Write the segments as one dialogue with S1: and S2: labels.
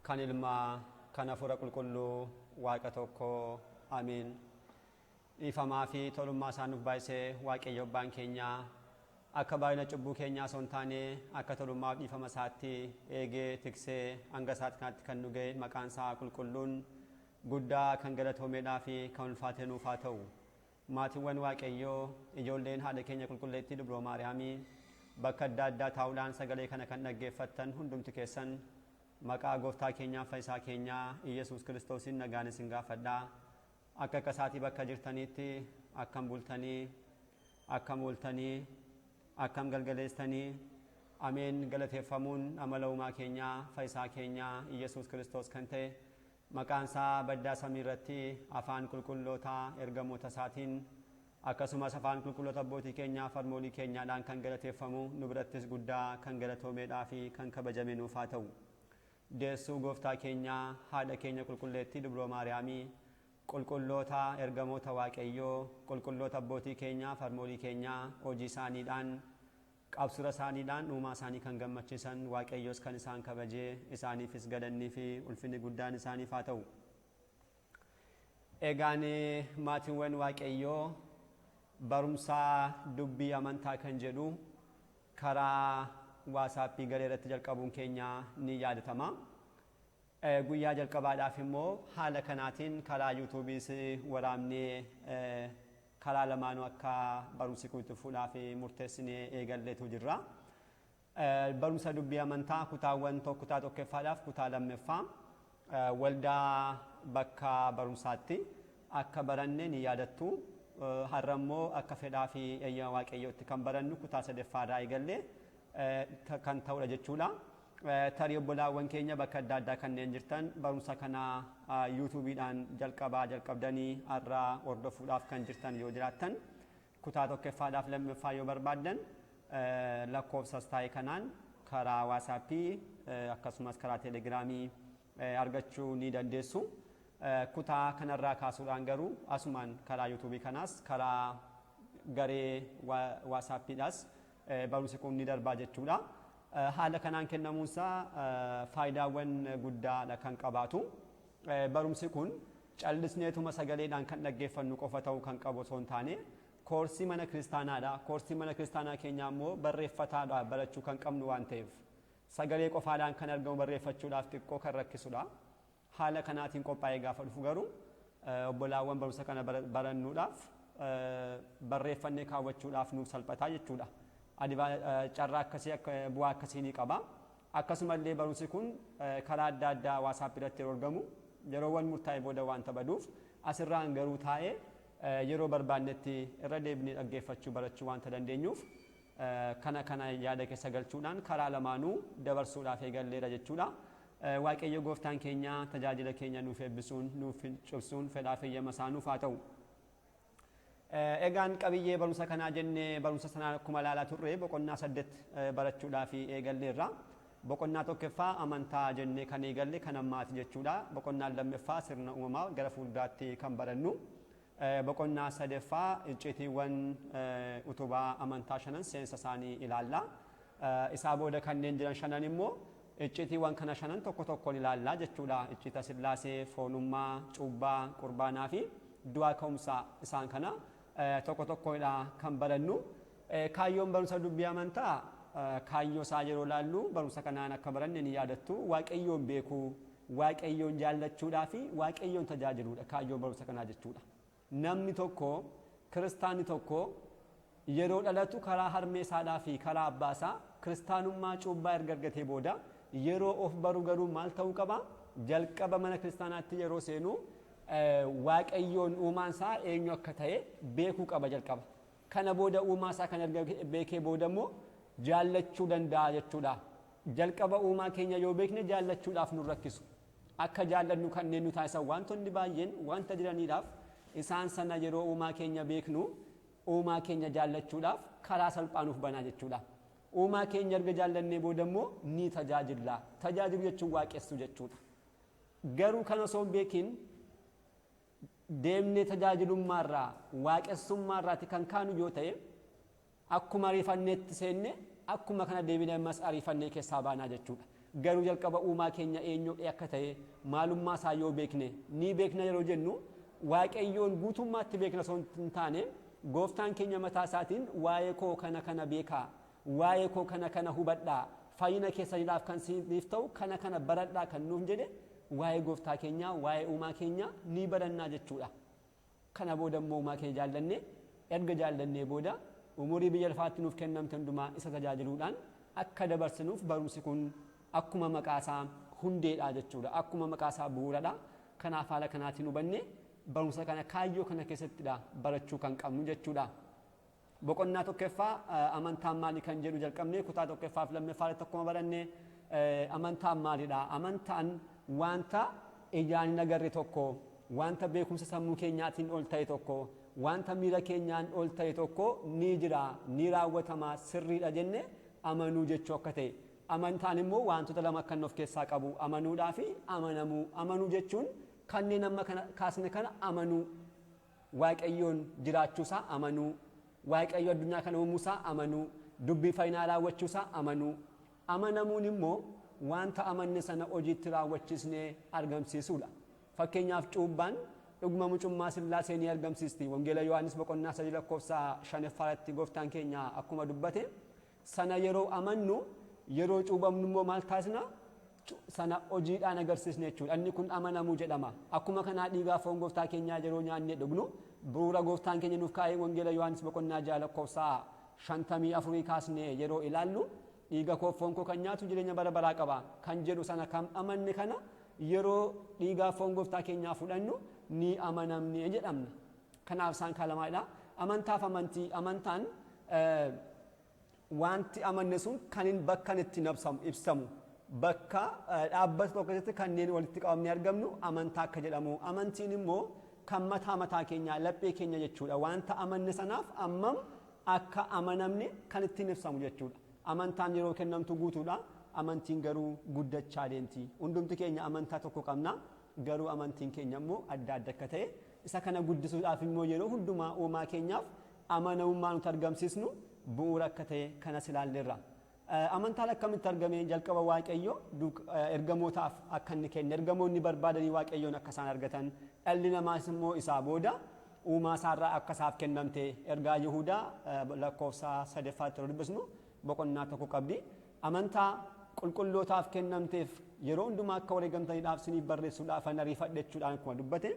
S1: Kan Ilmaa, kan Hafuura Qulqulluu, Waaqa tokko. Ameen. Dhiifamaa fi tolummaa isaa nuuf baay'ise Waaqayyo Abbaan keenya akka baay'ina cubbuu keenyaa osoo hin taane akka tolummaa fi dhiifama isaatti eegee tiksee hanga isaatti kanatti kan nu ga'e maqaan isaa qulqulluun guddaa kan galatoomeedhaa fi kan ulfaate nuuf haa ta'u. Maatiiwwan Waaqayyoo, ijoolleen haadha keenya qulqulleettii Dubroo Maariyaamii bakka adda addaa taa'uudhaan sagalee kana kan dhaggeeffattan hundumti keessan maqaa Gooftaa keenyaa Fayyisaa keenyaa Iyyasuus Kiristoosiin nagaan isin gaafadha. Akka akka isaatii bakka jirtaniitti akkam bultanii, akkam ooltanii, akkam galgaleessitanii? Ameen. Galateeffamuun amala uumaa keenyaa Fayyisaa keenyaa Iyyasuus Kiristoos kan ta'e maqaan isaa baddaa samii irratti afaan qulqulloota ergamoota isaatiin akkasumas afaan qulqulloota abbootii keenyaa fi harmoolii keenyaadhaan kan galateeffamu nu birattis guddaa kan galatoomeedhaa fi kan kabajame nuuf haa ta'u. Deessuu Gooftaa keenyaa, haadha keenya qulqulleettii Dubroo Maariyaamii, qulqulloota ergamoota Waaqayyoo, qulqulloota abbootii keenyaa fi harmoolii keenyaa hojii isaaniidhaan, qabsura isaaniidhaan uumaa isaanii kan gammachiisan Waaqayyos kan isaan kabajee isaaniifis galannii fi ulfinni guddaan isaaniif haa ta'u. Egaan maatiiwwan Waaqayyoo, barumsaa dubbii amantaa kan jedhu karaa waasaappii garee irratti jalqabuun keenya ni yaadatama. Guyyaa jalqabaadhaaf immoo haala kanaatiin karaa yuutuubiis waraabnee karaa lamaanuu akka barumsi kun itti fufuudhaaf murteessinee eegalleetu jirra. Barumsa dubbii amantaa kutaawwan kutaa tokkoffaadhaaf kutaa lammaffaa waldaa bakka barumsaatti akka baranne ni yaadattu. Har'a immoo akka fedhaa fi eeyyama Waaqayyootti kan barannu kutaa sadaffaarraa eegallee kan ta'udha jechuudha. Tarii obbolaawwan keenya bakka adda addaa kanneen jirtan barumsa kana yuutuubiidhaan jalqabaa jalqabdanii har'a hordofuudhaaf kan jirtan yoo jiraattan, kutaa tokkoffaadhaaf lammaffaa yoo barbaaddan, lakkoofsas taa'e kanaan karaa waasaappii akkasumas karaa teelegiraamii argachuu ni dandeessu. Kutaa kanarraa kaasuudhaan garuu asumaan karaa yuutuubii kanaas karaa garee waasaappiidhaas barumsi kun ni darbaa jechuudha. Haala kanaan kennamuunsaa faayidaawwan guddaadha kan qabaatu. Barumsi kun callisneetuma sagaleedhaan kan dhaggeeffannu qofa ta'uu kan qabu osoo hin taane koorsii mana kiristaanaadha. Koorsii mana kiristaanaa keenyaa immoo barreeffataadha barachuu kan qabnu waan ta'eef sagalee qofaadhaan kan argamu barreeffachuudhaaf xiqqoo kan rakkisudha. Haala kanaatiin qophaa'ee gaafa dhufu garuu obbolaawwan barumsa kana barannuudhaaf barreeffannee kaawwachuudhaaf nuuf salphataa jechuudha. Carraa akkasii bu'aa akkasii ni qaba. Akkasumallee barumsi kun karaa adda addaa waasaap irratti yeroo argamu yeroowwan murtaa'e booda waanta baduuf asirraan garuu taa'ee yeroo barbaannetti irra deebinee dhaggeeffachuu barachuu waanta dandeenyuuf kana kana yaada keessa galchuudhaan karaa lamaanuu dabarsuudhaaf eegalleera jechuudha. Waaqayyo Gooftaan keenya tajaajila keenya nuuf eebbisuun nuuf cimsuun fedhaa fi eeyyama isaa nuuf haa ta'u. Egaan qabiyyee barumsa kanaa jennee barumsa sanaa akkuma ilaalaa turre boqonnaa 8 barachuudhaaf eegalleerra. Boqonnaa tokkoffaa amantaa jennee kan eegalle kan ammaati jechuudha. Boqonnaan lammaffaa sirna uumamaa gara fuulduraatti kan barannu. Boqonnaa sadaffaa icciitiiwwan utubaa amantaa shanan seensa isaanii ilaalla. Isaa booda kanneen jiran shanan immoo icciitiiwwan kana shanan tokko tokkoon ilaallaa jechuudha. Icciita Sillaasee, foonummaa, cuubbaa, qurbaanaa fi du'aa ka'umsaa isaan kana tokko tokkoodha kan barannu. Kaayyoon barumsa dubbii amantaa kaayyoo isaa yeroo laallu barumsa kanaan akka baranne ni yaadattu. Waaqayyoon beekuu, Waaqayyoon jaallachuudhaa fi Waaqayyoon tajaajiluudha kaayyoon barumsa kanaa jechuudha. Namni tokko, kiristaanni tokko yeroo dhalatu karaa harmee isaadhaa fi karaa abbaa isaa kiristaanummaa cuubbaa erga argatee booda yeroo of baru garuu maal ta'uu qaba? Jalqaba mana kiristaanaatti yeroo seenu Waaqayyoon uumaan isaa eenyu akka ta'e beekuu qaba jalqaba. Kana booda uumaa isaa kan erga beekee booda immoo jaallachuu danda'a jechuudha. Jalqaba uumaa keenya yoo beekne jaallachuudhaaf nu rakkisu. Akka jaallannu kanneen nu taasisan wantoonni baay'een wanta jiraniidhaaf isaan sana yeroo uumaa keenya beeknu uumaa keenya jaallachuudhaaf karaa salphaa nuuf banaa jechuudha. Uumaa keenya erga jaallannee booda immoo ni tajaajilla. Tajaajilu jechuun waaqessuu jechuudha. Garuu kana osoo hin beekin deemnee tajaajilummaarraa waaqessummaarraati kan kaanu yoo ta'e akkuma ariifanneetti seenne akkuma kana deebinee ammas ariifannee keessaa baanaa jechuudha. Garuu jalqaba uumaa keenya eenyu akka ta'e, maalummaa isaa yoo beekne, ni beekna yeroo jennu Waaqayyoon guutummaatti beekna osoo hin taane, gooftaan keenya mataa isaatiin waa'ee koo kana kana beekaa, waa'ee koo kana kana hubadhaa, fayyina keessaniidhaaf kan isiniif ta'u kana kana baradhaa kan nuuf jedhe, waa'ee gooftaa keenyaa, waa'ee uumaa keenyaa ni barannaa jechuudha. Kana booda immoo uumaa keenya jaallannee, erga jaallannee booda umurii biyya lafaatti nuuf kennamte hundumaa isa tajaajiluudhaan akka dabarsinuuf barumsi kun akkuma maqaa isaa hundeedha jechuudha. Akkuma maqaa isaa bu'uuradha. Kanaaf haala kanaatiin hubanne barumsa kana kaayyoo kana keessattidha barachuu kan qabnu jechuudha. Boqonnaa tokkoffaa amantaan maali kan jedhu jalqabnee, kutaa tokkoffaa fi lammaffaa irratti akkuma baranne, amantaan maalidha? Amantaan wanta ijaan hin agarre tokko, wanta beekumsa sammuu keenyaatiin ol ta'e tokko, wanta miira keenyaan ol ta'e tokko ni jira, ni raawwatama, sirriidha jenne amanuu jechuu akka ta'e. Amantaan immoo wantoota lama kan of keessaa qabu, amanuudhaa fi amanamuu. Amanuu jechuun kanneen amma kana kaasne kana amanuu, Waaqayyoon jiraachuusaa amanuu, Waaqayyo addunyaa kana uumuusaa amanuu, dubbii fayyinaa raawwachuusaa amanuu. Amanamuun immoo wanta amanne sana hojiitti raawwachiisnee argamsiisuudha. Fakkeenyaaf, cuubbaan dhuguma mucummaa Sillaasee ni argamsiisti. Wangeela Yohaannis boqonnaa 3 lakkoofsa 5ffaa irratti gooftaan keenya akkuma dubbate sana, yeroo amannu, yeroo cuubamnu immoo maal taasisna? Sana hojiidhaan agarsiisne jechuudha. Inni kun amanamuu jedhama. Akkuma kanaa dhiigaa foon gooftaa keenyaa yeroo nyaannee dhugnu, bu'uura gooftaan keenya nuuf kaa'ee Wangeela Yohaannis boqonnaa 6 lakkoofsa 54 kaasnee yeroo ilaallu, dhiiga koo foon koo kan nyaatu jireenya bara baraa qaba kan jedhu sana kan amanne kana, yeroo dhiigaa foon gooftaa keenyaa fudhannu ni amanamne jedhamna. Kanaaf isaan kaa lamaadha. Amantaaf amantii, amantaan wanti amanne sun kan hin bakka itti ibsamu, bakka dhaabbata tokko keessatti kanneen walitti qabamnee argamnu amantaa akka jedhamu. Amantiin immoo kan mataa mataa keenyaa, laphee keenya jechuudha. Wanta amanne sanaaf ammam akka amanamne kan ittiin ibsamu jechuudha. Amantaan yeroo kennamtu guutuudha. Amantiin garuu guddachaa deemti. Hundumti keenya amantaa tokko qabna. Garuu amantiin keenya immoo adda adda akka ta'e, isa kana guddisuudhaaf immoo yeroo hundumaa uumaa keenyaaf amanamummaa nuti argamsiisnu bu'uura akka ta'e kanas ilaalleerra. Amantaan akkamitti argame? Jalqaba Waaqayyo ergamootaaf akka inni kenne, ergamoonni barbaadanii Waaqayyoon akka isaan argatan, dhalli namaas immoo isaa booda uumaa isaarraa akka isaaf kennamte ergaa Yihudaa lakkoofsa 3ffaatti yeroo dubbisnu boqonnaa tokko qabdi. Amantaa qulqullootaaf kennamteef yeroo hundumaa akka wareegamtaniidhaaf isiniif barreessuudhaaf an ariifadhe jechuudhaan akkuma dubbate,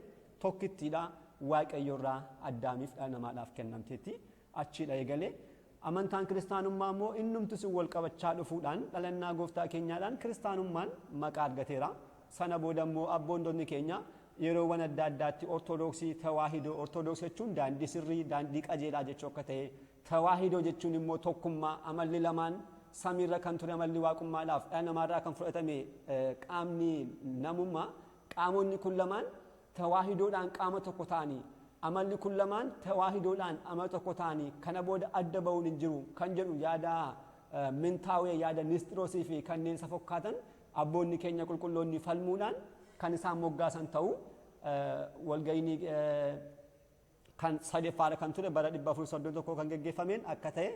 S1: tokkittiidha Waaqayyo irraa Addaamiif dhala namaadhaaf kennamteetti. Achiidha eegalee. Amantaan kiristaanummaa immoo innumtu sin wal qabachaa dhufuudhaan dhalannaa gooftaa keenyaadhaan kiristaanummaan maqaa argateera. Sana booda immoo abboondonni keenya yeroowwan adda addaatti Ortoodooksii Tawaahidoo, Ortoodooksii jechuun daandii sirrii, daandii qajeelaa jechuu akka ta'e, Tawaahidoo jechuun immoo tokkummaa, amalli lamaan samiirra kan ture, amalli waaqummaadhaaf dhala namaarraa kan fudhatame qaamni namummaa, qaamonni kun lamaan tawaahidoodhaan qaama tokko ta'anii, amalli kun lamaan tawaahidoodhaan amala tokko ta'anii, kana booda adda ba'uun hin jiru kan jedhu yaada mintaawee, yaada Nisxiroosii fi kanneen isa fakkaatan abboonni keenya qulqulloonni falmuudhaan kan isaan moggaasan ta'uu, walga'iin kan sadeffaadha kan ture bara 431 kan geggeeffameen akka ta'e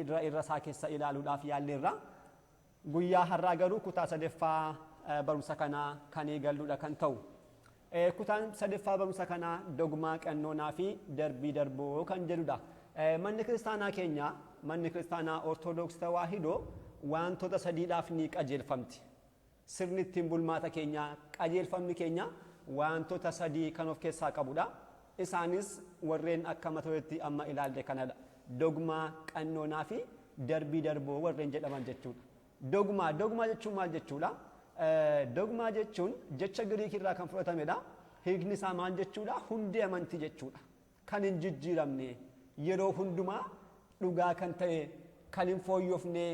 S1: irra irra isaa keessa ilaaluudhaaf yaalleerra. Guyyaa har'aa garuu kutaa sadaffaa barumsa kanaa kan eegalluudha kan ta'u. Kutaan sadaffaa barumsa kanaa dogmaa, qannoonaa fi darbii darboo kan jedhudha. Manni kiristaanaa keenya, manni kiristaanaa Ortoodooksii Tawaahidoo, wantoota sadiidhaaf ni qajeelfamti. Sirni ittiin bulmaata keenya, qajeelfamni keenya wantoota sadii kan of keessaa qabudha. Isaanis warreen akka mata dureetti amma ilaalle kanadha. Dogmaa, qannoonaa fi darbii darboo warreen jedhaman jechuudha. Dogmaa, dogmaa jechuun maal jechuudha? Dogmaa jechuun jecha Giriikii irraa kan fudhatamedha. Hiikni isaa maal jechuudha? Hundee amantii jechuudha. Kan hin jijjiiramne, yeroo hundumaa dhugaa kan ta'e, kan hin fooyyofne,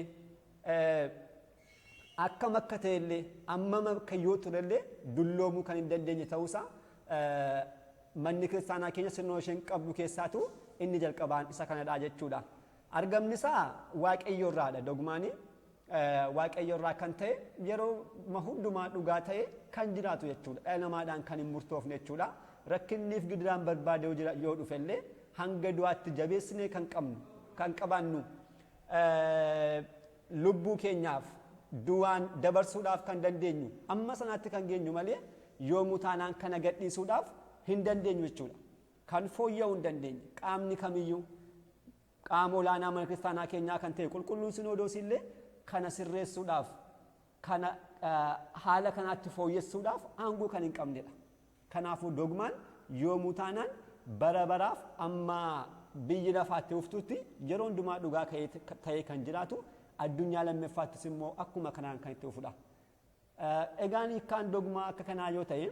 S1: akkam akka ta'ellee, ammam akka yoo turellee dulloomuu kan hin dandeenye ta'uusaa, manni kiristaanaa keenya sirna isheen qabdu keessaatu inni jalqabaan isa kanadha jechuudha. Argamni isaa Waaqayyo irraadha. Dogmaani Waaqayyo irraa kan ta'e, yeroo hundumaa dhugaa ta'e kan jiraatu jechuudha. Dhala namaadhaan kan hin murtoofne jechuudha. Rakkinniif gidiraan barbaade yoo dhufellee hanga du'aatti jabeessinee kan qabnu, kan qabaannu, lubbuu keenyaaf Du'aan dabarsuudhaaf kan dandeenyu amma sanaatti kan geenyu malee yoomuu taanaan kana gadhiisuudhaaf hin dandeenyu jechuudha. Kan fooyya'uu hin dandeenye qaamni kamiyyuu qaama olaanaa mana kiristaanaa keenyaa kan ta'e qulqulluun sinodoosii illee kana sirreessuudhaaf kana haala kanaatti fooyyessuudhaaf aangoo kan hin qabnedha. Kanaafuu dogmaan yoomuu taanaan bara baraaf amma biyyi lafaatti uftutti yeroo hundumaa dhugaa ta'ee kan jiraatu addunyaa lammaffaattis immoo akkuma kanaan kan itti ufudha. Egaan hiikkaan dogmaa akka kanaa yoo ta'e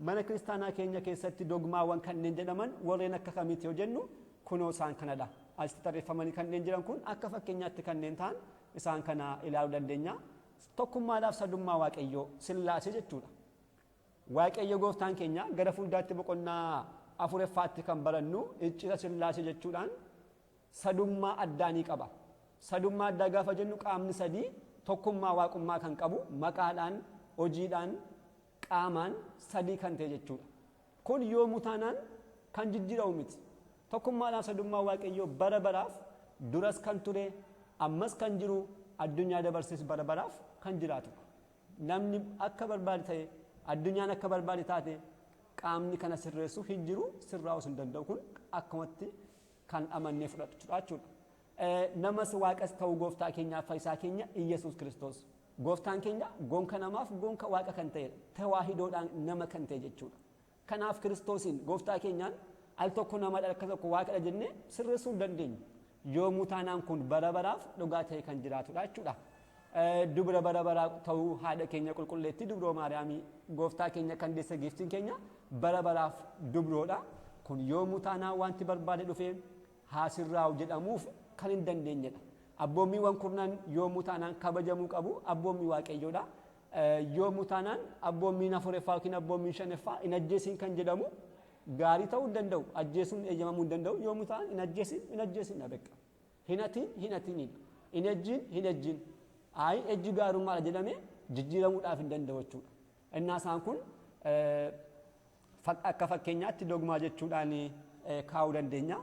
S1: mana kiristaanaa keenya keessatti dogmaawwan kanneen jedhaman warreen akka kamiiti yoo jennu kunoo isaan kanadha. Asitti tarreeffamanii kanneen jiran kun akka fakkeenyaatti kanneen ta'an isaan kana ilaaluu dandeenya. Tokkummaadhaaf sadummaa Waaqayyoo sillaasee jechuudha. Waaqayyo gooftaan keenya gara fuuldaatti boqonnaa afureffaatti kan barannu iccita sillaasee jechuudhaan sadummaa addaa ni qaba. Sadummaa addaa gaafa jennu qaamni sadii tokkummaa waaqummaa kan qabu maqaadhaan, hojiidhaan, qaamaan sadii kan ta'e jechuudha. Kun yoomuu taanaan kan jijjiiramu miti. Tokkummaadhaan sadummaa Waaqayyoo bara baraaf duras kan ture, ammas kan jiru, addunyaa dabarsees bara baraaf kan jiraatudha. Namni akka barbaade ta'e, addunyaan akka barbaade taate qaamni kana sirreessuu hin jiru, sirraa'uus hin danda'u. Kun akkumatti kan amannee fudhachuudha jechuudha. Namas waaqas ta'uu gooftaa keenyaaf fayyisaa keenya Iyyasuus Kiristoos. Gooftaan keenya gonka namaaf gonka waaqa kan ta'edha. Tawaahidoodhaan nama kan ta'e jechuudha. Kanaaf Kiristoosiin gooftaa keenyaan al tokko namadha akka tokko waaqadha jennee sirreessuu hin dandeenyu. Yoomuu taanaan kun bara baraaf dhugaa ta'e kan jiraatudha jechuudha. Dubra bara baraa ta'uu haadha keenya qulqulleettii dubroo Maariyaamii gooftaa keenya kan deesse giiftiin keenya bara baraaf dubroodha. Kun yoomuu taanaan wanti barbaade dhufee haa sirraa'u jedhamuuf kan hin dandeenyedha. Abboommiiwwan kurnan yoomuu taanaan kabajamuu qabu abboommii Waaqayyoodha. Yoomuu taanaan abboommiin afureffaa yookiin abboommiin shanaffaa hin ajjeesiin kan jedhamu gaarii ta'uu hin danda'u. Ajjeesuun eeyyamamuu hin danda'u. Yoomuu taanaan hin ajjeesiin hin ajjeesiin dha beqa. Hin hatiin hin hatiinidha. Hin ejjiin hin ejjiin. Ayi ejji gaarummaadha jedhamee jijjiiramuudhaaf hin danda'u jechuudha. Innaa isaan kun akka fakkeenyaatti dogmaa jechuudhaan kaa'uu dandeenya.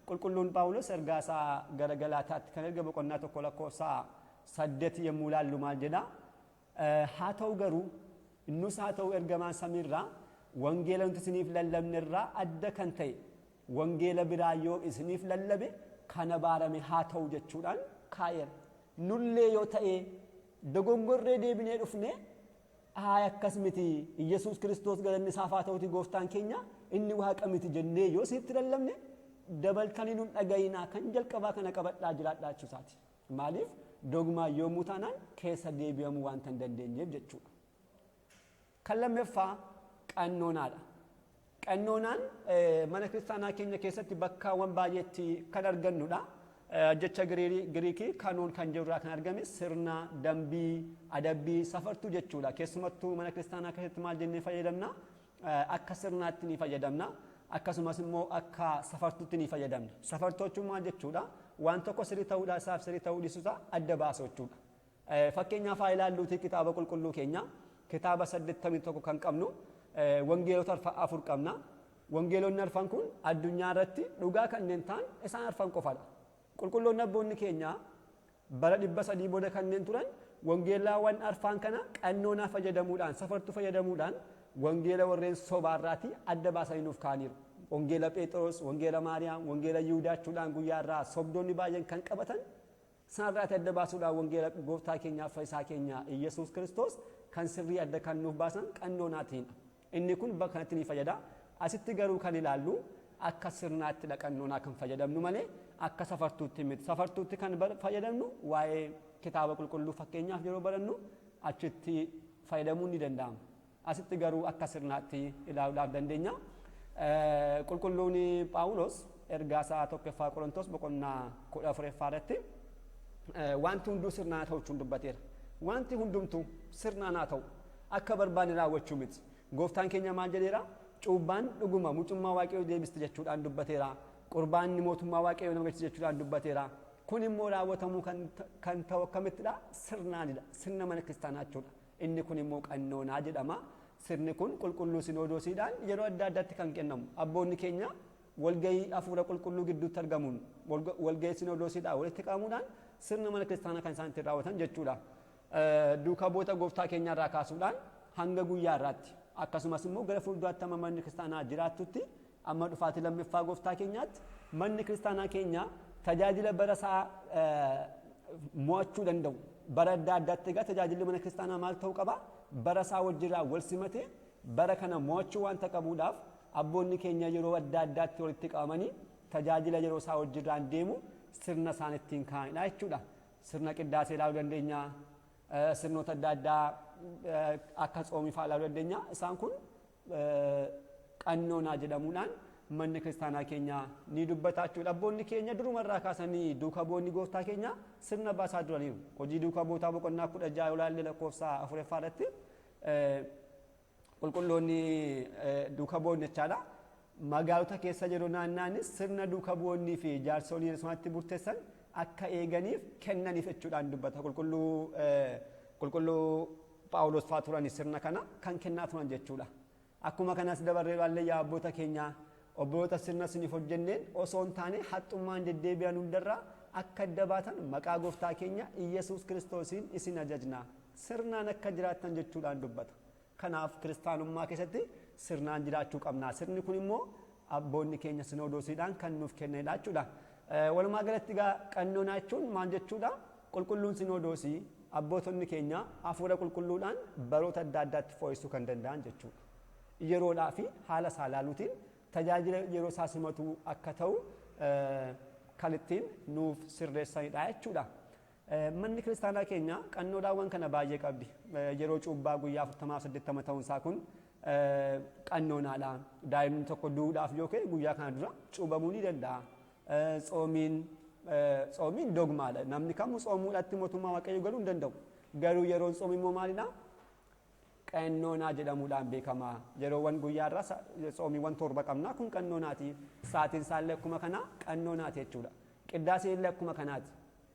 S1: Qulqulluun Phaawulos ergaa isaa gara Galaataatti kan erga boqonnaa 1 lakkoofsa 8 yommuu ilaallu maal jedha? Haa ta'u garuu nus haa ta'u ergamaan samiirraa wangeela nuti isiniif lallabne irraa adda kan ta'e wangeela biraa yoo isiniif lallabe kan abaarame haa ta'u jechuudhaan kaa'eera. Nullee yoo ta'e dogongorree deebinee dhufne haay akkas miti Iyyasuus Kiristoos galanni isaaf haa ta'uti gooftaan keenya inni waaqa miti jennee yoo isinitti lallabne dabaltanii nun dhagayinaa kan jalqabaa kana qabadhaa jiraadhaa jechuusaati. Maaliif dogmaa yoomuu taanaan keessa deebi'amuu waanta hin dandeenyeef jechuudha. Kan lammaffaa qannoonaadha. Qannoonaan mana kiristaanaa keenya keessatti bakkaawwan baay'eetti kan argannudha. Jecha Giriikii kanoon kan jedhurraa kan argame sirna, dambii, adabbii, safartuu jechuudha. Keessumattuu mana kiristaanaa keessatti maal jennee fayyadamna? Akka sirnaatti ni fayyadamna. Akkasumas immoo akka safartuutti ni fayyadamna. Safartuu jechuun maal jechuudha? Waan tokko sirrii ta'uudhaa isaaf sirrii ta'uu dhiisuusaa adda baasu jechuudha. Fakkeenyaaf haa ilaalluutii kitaaba qulqulluu keenya kitaaba 81 kan qabnu wangeelota afur qabna. Wangeelonni arfan kun addunyaa irratti dhugaa kanneen ta'an isaan arfan qofadha. Qulqulloonni abboonni keenya bara 300 booda kanneen turan wangeelaawwan arfaan kana qannoonaa fayyadamuudhaan safartuu fayyadamuudhaan wangeela warreen sobaarraatii adda baasanii nuuf kaa'aniiru. Wangeela Phexros, wangeela Maariyaam, wangeela Yihudaa jechuudhaan guyyaa irraa sobdoonni baay'een kan qabatan sanarraati adda baasuudhaan wangeela gooftaa keenyaaf fayyisaa keenya Iyyasuus Kiristoos kan sirrii adda kan nuuf baasan qannoonaatiinidha. Inni kun bakka kanatti ni fayyada. Asitti garuu kan ilaallu akka sirnaatti qannoonaa kan fayyadamnu malee akka safartuutti miti. Safartuutti kan fayyadamnu waa'ee kitaaba qulqulluu fakkeenyaaf yeroo barannu achitti fayyadamuun ni danda'ama. Asitti garuu akka sirnaatti ilaaluudhaaf dandeenya. Qulqulluun Phaawulos ergaa isaa tokkoffaa Qorontos boqonnaa 14ffaa irratti wanti hunduu sirnaan haa ta'u jechuun dubbateera. Wanti hundumtuu sirnaan haa ta'u akka barbaanne raawwachuu miti. Gooftaan keenya maal jedheera? Cuubbaan dhuguma mucummaa Waaqayyoo deebisti jechuudhaan dubbateera. Qurbaanni mootummaa Waaqayyoo nama galchiti jechuudhaan dubbateera. Kun immoo raawwatamuu kan ta'u akkamittidha? Sirnaanidha. Sirna mana kiristaanaa jechuudha. Inni kun immoo qannoonaa jedhama. Sirni kun qulqulluu sinodoosiidhaan yeroo adda addaatti kan kennamu. Abboonni keenya walgahii hafuura qulqulluu gidduutti argamuun walgahii sinodoosiidhaan walitti qabamuudhaan sirna mana kiristaanaa kan isaan ittiin raawwatan jechuudha. Duuka bu'oota gooftaa keenya irraa kaasuudhaan hanga guyyaa irraatti akkasumas immoo gara fuulduraatti amma manni kiristaanaa jiraattutti amma dhufaatii lammaffaa gooftaa keenyaatti manni kiristaanaa keenya tajaajila bara isaa mo'achuu danda'u. Bara adda addaatti egaa tajaajilli mana kiristaanaa maal ta'uu qaba? Bara isaa wajjirraa wal simatee bara kana mo'achuu waanta qabuudhaaf abboonni keenya yeroo adda addaatti walitti qabamanii tajaajila yeroo isaa wajjirraan deemu sirna isaan ittiin kaa'anidha jechuudha. Sirna qiddaasee ilaaluu dandeenya, sirnoota adda addaa akka tsoomii fa'aa ilaaluu dandeenya. Isaan kun qannoonaa jedhamuudhaan manni kiristaanaa keenya ni dubbata jechuudha. Abboonni keenya durumarraa kaasanii duuka bu'oonni gooftaa keenya sirna baasaa turaniiru. Hojii duuka bu'ootaa boqonnaa 16 yoo ilaalle lakkoofsa 4ffaa irratti qulqulloonni duuka bu'oonni jechaadha. Magaalota keessa yeroo naanna'anis sirna duuka bu'oonnii fi jaarsolii Yerusaalemitti murteessan akka eeganiif kennaniif jechuudhaan dubbata. Qulqulluu Phaawulos fa'aa turani sirna kana kan kennaa turan jechuudha. Akkuma kanas dabarree ilaalle yaa abboota keenyaa obboloota sirna isiniif hojjenneen osoo hin taane haxxummaan deddeebi'an hundarraa akka adda baatan maqaa gooftaa keenya Iyyasuus Kiristoosiin isin ajajna. Sirnaan akka jiraattan jechuudhaan dubbata. Kanaaf kiristaanummaa keessatti sirnaan jiraachuu qabna. Sirni kun immoo abboonni keenya sinodoosiidhaan kan nuuf kennanidha jechuudha. Walumaa galatti egaa qannoonaa jechuun maal jechuudha? Qulqulluun sinodoosii abbootonni keenya hafuura qulqulluudhaan baroota adda addaatti fooyyessuu kan danda'an jechuudha. Yeroodhaa fi haala isaa ilaaluutiin tajaajila yeroo isaa simatu akka ta'u kan ittiin nuuf sirreessanidha jechuudha. Manni kiristaanaa keenya qannoodhaawwan kana baay'ee qabdi. Yeroo cuubbaa guyyaa 40 80 ta'uun isaa kun qannoonaadha. Daa'imni tokko du'uudhaaf yoo ka'e guyyaa kana dura cuubamuu ni danda'a. Tsoomiin dogmaadha. Namni kamuu tsoomuudhaatti mootummaa Waaqayyoo galuu hin danda'u. Garuu yeroon tsoomii immoo maalidha? Qannoonaa jedhamuudhaan beekama. Yeroowwan guyyaa irraa tsoomiiwwan 7 qabna. Kun qannoonaati. Sa'aatiin isaallee akkuma kana qannoonaati jechuudha. Qiddaaseen illee akkuma kanaati.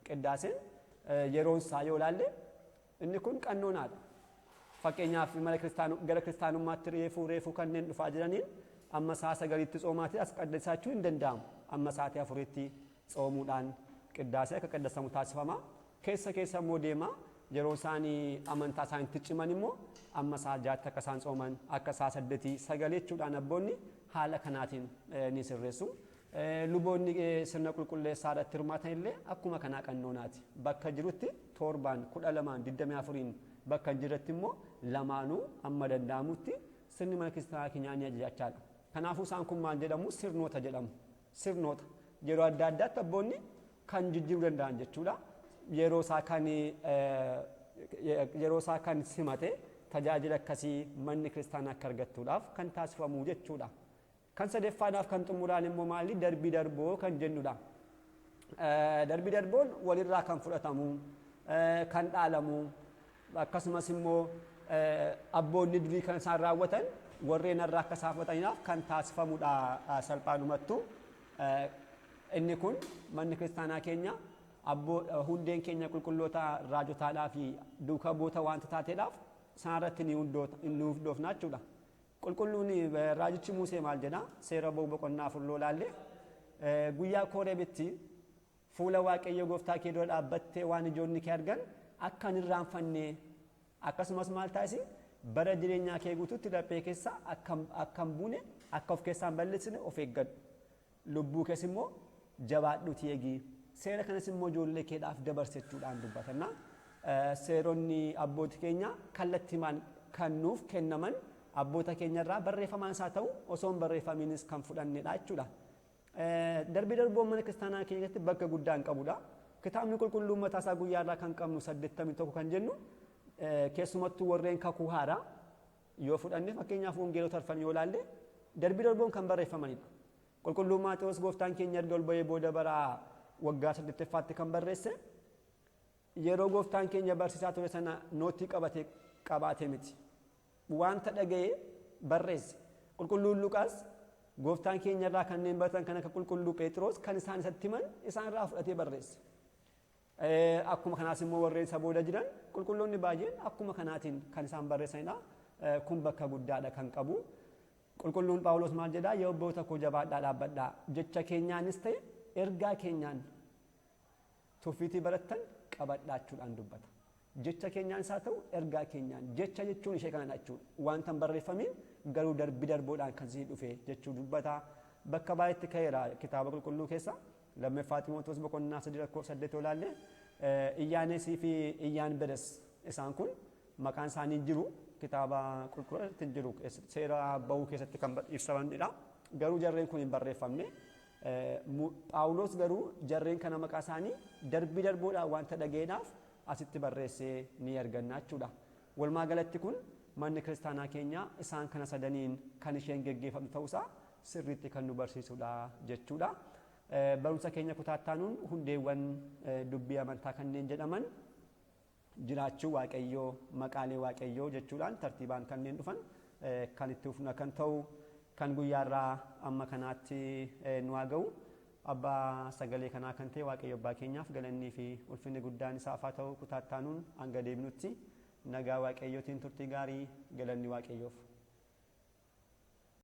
S1: Qiddaaseen yeroon isaa yoo ilaalle inni kun qannoonaadha. Fakkeenyaaf mana gara kiristaanummaatti reefuu reefuu kanneen dhufaa jiraniin amma sa'a 9tti tsoomaati as qaddasaachuu hin danda'amu. Amma sa'aatii 4tti tsoomuudhaan qiddaasee akka qaddasamu taasifama. Keessa keessa immoo deema. Yeroo isaanii amantaa isaaniitti ciman immoo amma sa'a 6tti akka isaan tsooman akka sa'a 8 9 jechuudhaan abboonni haala kanaatiin ni sirreessu. Luboonni sirna qulqulleessaa irratti hirmaatan illee akkuma kanaa qannoonaati. Bakka jirutti 7n 12n 24n bakka hin jirretti immoo lamaanuu amma danda'amutti sirni mana kiristaanaa keenyaa ni ajajachaadha. Kanaafuu isaan kun maal jedhamu? Sirnoota jedhamu. Sirnoota yeroo adda addaatti abboonni kan jijjiiruu danda'an jechuudha. Yeroo isaa kan simate tajaajila akkasii manni kiristaanaa akka argattuudhaaf kan taasifamu jechuudha. Kan sadeffaadhaaf kan xumuraan immoo maali? Darbii darboo kan jennudha. Darbii darboon walirraa kan fudhatamu, kan dhaalamu, akkasumas immoo abboonni durii kan isaan raawwatan warreen irraa akka isaan fudhataniidhaaf kan taasifamudha salphaanumattu. Inni kun manni kiristaanaa keenya hundeen keenya qulqulloota raajotaadhaa fi duuka bu'oota waanta taateedhaaf isaan irratti ni hundoofna jechuudha. Qulqulluun raajichi Musee maal jedha? Seera ba'uu boqonnaa 4 yoo ilaalle guyyaa Kooreebitti fuula Waaqayyo gooftaa kee dura dhaabbattee waan ijoonni kee argan akka hin irraanfanne akkasumas maal taasisi bara jireenyaa kee guutuutti laphee keessa akka hin buune akka of keessaa hin balleessine of eeggadhu. Lubbuu kees immoo jabaadhuutii eegi. Seera kanas immoo ijoollee keedhaaf dabarsi jechuudhaan dubbatanna. Seeronni abbooti keenya kallattiimaan kan nuuf kennaman abboota keenya irraa barreeffamaan isaa ta'u osoo hin barreeffamiinis kan fudhannedha jechuudha. Darbii darboon mana kiristaanaa keenya keessatti bakka guddaa hin qabudha. Kitaabni qulqulluun mataa isaa guyyaa irraa kan qabnu 81 kan jennu keessumattuu warreen kakuu haaraa yoo fudhanne fakkeenyaaf wangeelota arfan yoo ilaalle darbii darboon kan barreeffamanidha. Qulqulluun Maatewos gooftaan keenya erga ol ba'ee booda bara waggaa 8ffaatti kan barreesse yeroo gooftaan keenya barsiisaa ture sana nootii qabate qabaate miti. Wanta dhaga'e barreesse. Qulqulluun Luqaas gooftaan keenya irraa kanneen baratan kan akka qulqulluu Phexros kan isaan isatti himan isaan irraa fudhatee barreesse. Akkuma kanaas immoo warreen isa booda jiran qulqulloonni baay'een akkuma kanaatiin kan isaan barreessanidha. Kun bakka guddaadha kan qabu. Qulqulluun Phaawulos maal jedhaa? Yaa obboloota koo jabaadhaa dhaabbadhaa. Jecha keenyaanis ta'e ergaa keenyaan tuffiitii barattan qabadhaa jechuudhaan dubbata. Jecha keenyaan isaa ta'u ergaa keenyaan jecha jechuun ishee kanadha jechuudha. Wanta hin barreeffamiin garuu darbi darboodhaan kan sii dhufe jechuu dubbata. Bakka baay'eetti ka'eera kitaaba qulqulluu keessa. Lammaffaa Ximootoos boqonnaa 3 lakkoofsa 8 olaalle Iyyaanesii fi Iyyaan Beres isaan kun maqaan isaanii jiru kitaaba qulqulluu irratti jiru seera bahuu keessatti kan ibsamanidha. Garuu jarreen kun hin barreeffamne. Phaawulos garuu jarreen kana maqaa isaanii darbi darboodhaan wanta dhaga'eedhaaf asitti barreessee ni arganna jechuudha. Walumaa galatti kun manni kiristaanaa keenya isaan kana sadaniin kan isheen geggeeffamtu ta'uusaa sirriitti kan nu barsiisudha jechuudha. Barumsa keenya kutaa itti hundeewwan dubbii amantaa kanneen jedhaman jiraachuu Waaqayyoo, maqaalee Waaqayyoo jechuudhaan tartiibaan kanneen dhufan kan itti fufna kan ta'u kan guyyaarraa amma kanaatti nu haa ga'u. Abbaa sagalee kanaa kan ta'e Waaqayyo abbaa keenyaaf galannii fi ulfinni guddaan isaaf haa ta'u. Kutaa itti aanuun hanga deebinutti nagaa Waaqayyootiin turtii gaarii, galanni Waaqayyoof.